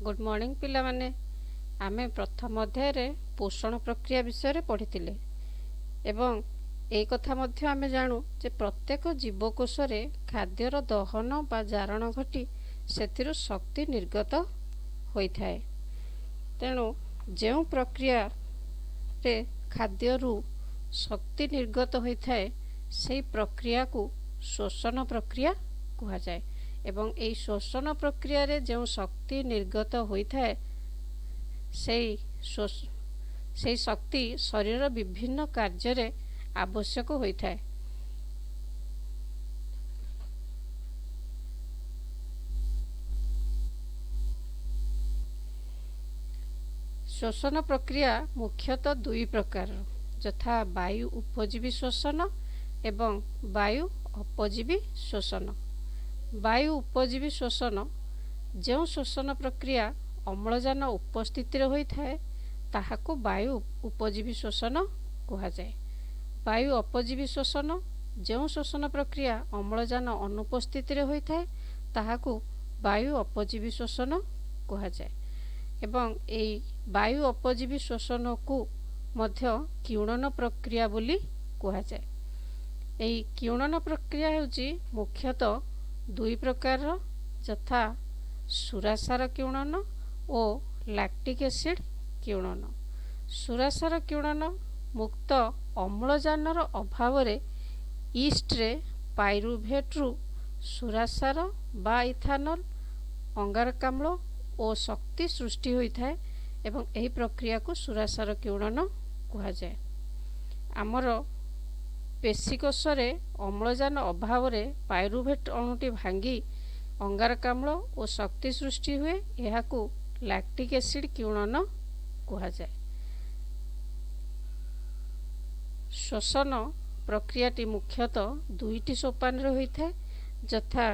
Good morning ପିଲାମାନେ। ଆମେ ପ୍ରଥମ ଅଧ୍ୟାୟରେ ପୋଷଣ ପ୍ରକ୍ରିୟା ବିଷୟରେ ପଢ଼ିଥିଲେ ଏବଂ ଏଇ କଥା ମଧ୍ୟ ଆମେ ଜାଣୁ ଯେ ପ୍ରତ୍ୟେକ ଜୀବକୋଷରେ ଖାଦ୍ୟର ଦହନ ବା ଜାରଣ ଘଟି ସେଥିରୁ ଶକ୍ତି ନିର୍ଗତ ହୋଇଥାଏ। ତେଣୁ ଯେଉଁ ପ୍ରକ୍ରିୟାରେ ଖାଦ୍ୟରୁ ଶକ୍ତି ନିର୍ଗତ ହୋଇଥାଏ, ସେହି ପ୍ରକ୍ରିୟାକୁ ଶୋଷଣ ପ୍ରକ୍ରିୟା କୁହାଯାଏ ଏବଂ ଏହି ଶୋଷଣ ପ୍ରକ୍ରିୟାରେ ଯେଉଁ ଶକ୍ତି ନିର୍ଗତ ହୋଇଥାଏ, ସେଇ ଶକ୍ତି ଶରୀରର ବିଭିନ୍ନ କାର୍ଯ୍ୟରେ ଆବଶ୍ୟକ ହୋଇଥାଏ। ଶୋଷଣ ପ୍ରକ୍ରିୟା ମୁଖ୍ୟତଃ ଦୁଇ ପ୍ରକାରର, ଯଥା ବାୟୁ ଉପଜୀବୀ ଶୋଷଣ ଏବଂ ବାୟୁ ଅପଜୀବୀ ଶୋଷଣ। ବାୟୁ ଉପଜୀବୀ ଶୋଷଣ: ଯେଉଁ ଶୋଷଣ ପ୍ରକ୍ରିୟା ଅମ୍ଳଜାନ ଉପସ୍ଥିତିରେ ହୋଇଥାଏ, ତାହାକୁ ବାୟୁ ଉପଜୀବୀ ଶୋଷଣ କୁହାଯାଏ। ବାୟୁ ଅପଜୀବୀ ଶୋଷଣ: ଯେଉଁ ଶୋଷଣ ପ୍ରକ୍ରିୟା ଅମ୍ଳଜାନ ଅନୁପସ୍ଥିତିରେ ହୋଇଥାଏ, ତାହାକୁ ବାୟୁ ଅପଜୀବୀ ଶୋଷଣ କୁହାଯାଏ ଏବଂ ଏହି ବାୟୁ ଅପଜୀବୀ ଶୋଷଣକୁ ମଧ୍ୟ କିଣ୍ୱନ ପ୍ରକ୍ରିୟା ବୋଲି କୁହାଯାଏ। ଏହି କିଣ୍ୱନ ପ୍ରକ୍ରିୟା ହେଉଛି ମୁଖ୍ୟତଃ ଦୁଇ ପ୍ରକାରର, ଯଥା ସୁରାସାର କିଣ୍ୱନ ଓ ଲାକ୍ଟିକ୍ ଏସିଡ୍ କିଣ୍ୱନ। ସୁରାସାର କିଣ୍ୱନ: ମୁକ୍ତ ଅମ୍ଳଜାନର ଅଭାବରେ ଇଷ୍ଟରେ ପାଇରୁଭେଟ୍ରୁ ସୁରାସାର ବା ଇଥାନଲ, ଅଙ୍ଗାରକାମ୍ଳ ଓ ଶକ୍ତି ସୃଷ୍ଟି ହୋଇଥାଏ ଏବଂ ଏହି ପ୍ରକ୍ରିୟାକୁ ସୁରାସାର କିଣ୍ୱନ କୁହାଯାଏ। ଆମର ପେଶୀକୋଷରେ ଅମ୍ଳଜାନ ଅଭାବରେ ପାଇରୁଭେଟ୍ ଅଣୁଟି ଭାଙ୍ଗି ଅଙ୍ଗାରକାମ୍ଳ ଓ ଶକ୍ତି ସୃଷ୍ଟି ହୁଏ। ଏହାକୁ ଲାକ୍ଟିକ୍ ଏସିଡ୍ କିଣ୍ୱନ କୁହାଯାଏ। ଶ୍ୱସନ ପ୍ରକ୍ରିୟାଟି ମୁଖ୍ୟତଃ ଦୁଇଟି ସୋପାନରେ ହୋଇଥାଏ, ଯଥା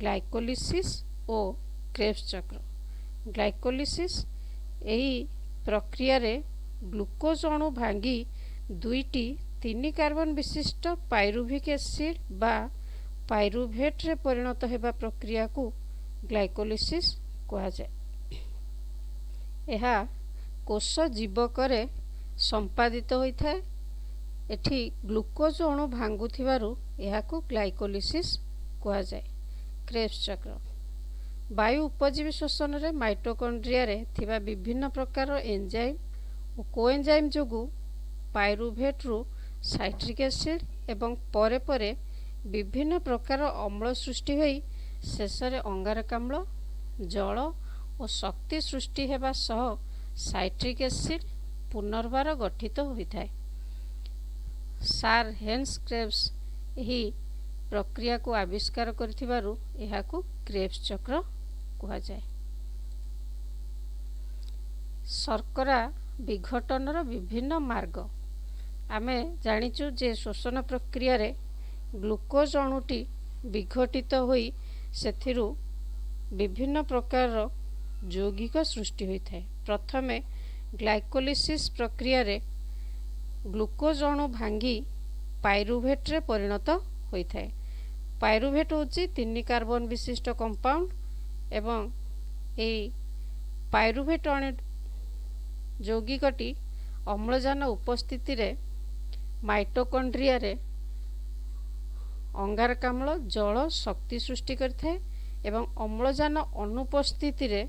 ଗ୍ଲାଇକୋଲିସିସ୍ ଓ କ୍ରେବ୍ସ ଚକ୍ର। ଗ୍ଲାଇକୋଲିସିସ୍: ଏହି ପ୍ରକ୍ରିୟାରେ ଗ୍ଲୁକୋଜ ଅଣୁ ଭାଙ୍ଗି ଦୁଇଟି 3 କାର୍ବନ ବିଶିଷ୍ଟ ପାଇରୁଭିକ୍ ଏସିଡ୍ ବା ପାଇରୁଭେଟ୍ରେ ପରିଣତ ହେବା ପ୍ରକ୍ରିୟାକୁ ଗ୍ଲାଇକୋଲିସିସ୍ କୁହାଯାଏ। ଏହା କୋଷ ଜୀବକରେ ସମ୍ପାଦିତ ହୋଇଥାଏ। ଏଠି ଗ୍ଲୁକୋଜ ଅଣୁ ଭାଙ୍ଗୁଥିବାରୁ ଏହାକୁ ଗ୍ଲାଇକୋଲିସିସ୍ କୁହାଯାଏ। କ୍ରେବ୍ସ ଚକ୍ର: ବାୟୁ ଉପଜୀବୀ ଶୋଷଣରେ ମାଇଟୋକଣ୍ଡ୍ରିଆରେ ଥିବା ବିଭିନ୍ନ ପ୍ରକାରର ଏନଜାଇମ୍ ଓ କୋଏନଜାଇମ୍ ଯୋଗୁଁ ପାଇରୁଭେଟ୍ରୁ ସାଇଟ୍ରିକ୍ ଏସିଡ୍ ଏବଂ ପରେ ପରେ ବିଭିନ୍ନ ପ୍ରକାର ଅମ୍ଳ ସୃଷ୍ଟି ହୋଇ ଶେଷରେ ଅଙ୍ଗାରକାମ୍ଳ, ଜଳ ଓ ଶକ୍ତି ସୃଷ୍ଟି ହେବା ସହ ସାଇଟ୍ରିକ୍ ଏସିଡ୍ ପୁନର୍ବାର ଗଠିତ ହୋଇଥାଏ। ସାର୍ ହେନ୍ସ କ୍ରେବ୍ସ ଏହି ପ୍ରକ୍ରିୟାକୁ ଆବିଷ୍କାର କରିଥିବାରୁ ଏହାକୁ କ୍ରେବ୍ସ ଚକ୍ର କୁହାଯାଏ। ଶର୍କରା ବିଘଟନର ବିଭିନ୍ନ ମାର୍ଗ। ଆମେ ଜାଣିଛୁ ଯେ ଶୋଷଣ ପ୍ରକ୍ରିୟାରେ ଗ୍ଲୁକୋଜ ଅଣୁଟି ବିଘଟିତ ହୋଇ ସେଥିରୁ ବିଭିନ୍ନ ପ୍ରକାରର ଯୌଗିକ ସୃଷ୍ଟି ହୋଇଥାଏ। ପ୍ରଥମେ ଗ୍ଲାଇକୋଲିସିସ୍ ପ୍ରକ୍ରିୟାରେ ଗ୍ଲୁକୋଜ ଅଣୁ ଭାଙ୍ଗି ପାଇରୁଭେଟ୍ରେ ପରିଣତ ହୋଇଥାଏ। ପାଇରୁଭେଟ୍ ହେଉଛି 3 କାର୍ବନ ବିଶିଷ୍ଟ କମ୍ପାଉଣ୍ଡ ଏବଂ ଏହି ପାଇରୁଭେଟ୍ ଅଣୁ ଯୌଗିକଟି ଅମ୍ଳଜାନ ଉପସ୍ଥିତିରେ ମାଇଟୋକଣ୍ଡ୍ରିଆରେ ଅଙ୍ଗାରକାମ୍ଳ, ଜଳ, ଶକ୍ତି ସୃଷ୍ଟି କରିଥାଏ ଏବଂ ଅମ୍ଳଜାନ ଅନୁପସ୍ଥିତିରେ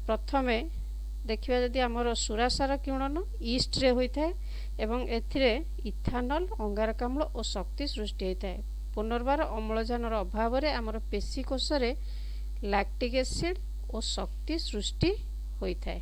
ପ୍ରଥମେ ଦେଖିବା ଯଦି ଆମର ସୁରାସାର କିଣ୍ୱନ ଇଷ୍ଟରେ ହୋଇଥାଏ ଏବଂ ଏଥିରେ ଇଥାନଲ, ଅଙ୍ଗାରକାମ୍ଳ ଓ ଶକ୍ତି ସୃଷ୍ଟି ହୋଇଥାଏ। ପୁନର୍ବାର ଅମ୍ଳଜାନର ଅଭାବରେ ଆମର ପେଶୀ କୋଷରେ ଲାକ୍ଟିକ୍ ଏସିଡ୍ ଓ ଶକ୍ତି ସୃଷ୍ଟି ହୋଇଥାଏ।